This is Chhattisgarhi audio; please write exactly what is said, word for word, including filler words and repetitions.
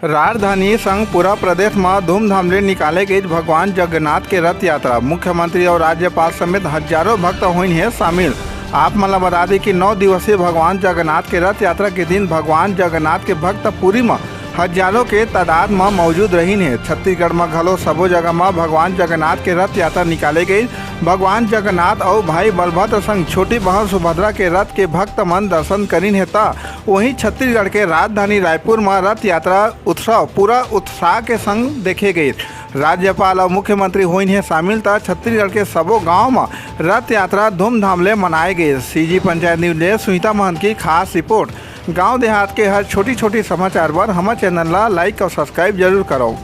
राजधानी संग पूरा प्रदेश म धूमधाम ले निकाले गई भगवान जगन्नाथ के रथ यात्रा। मुख्यमंत्री और राज्यपाल समेत हजारों भक्त होइन हे शामिल। आप मन ल बता दी कि नौ दिवसीय भगवान जगन्नाथ के रथ यात्रा के दिन भगवान जगन्नाथ के भक्त पुरी म हजारों के तादाद म मौजूद रहिन हे। छत्तीसगढ़ म घलो सबो जगह म भगवान जगन्नाथ के रथ यात्रा निकाले गई। भगवान जगन्नाथ अउ भाई बलभद्र संग छोटी बहन सुभद्रा के रथ के भक्त मन दर्शन करिन हे, त वहीं छत्तीसगढ़ के राजधानी रायपुर म रथ यात्रा उत्सव पूरा उत्साह के संग देखे गए। राज्यपाल अउ मुख्यमंत्री होइन हे शामिल, त छत्तीसगढ़ के सबो गांव म रथ यात्रा धूमधाम ले मनाए गए। सीजी पंचायत न्यूज ले सुनीता महंत की खास रिपोर्ट। गांव देहात के हर छोटी-छोटी समाचार बर हमर चैनल ला like और subscribe जरूर करो।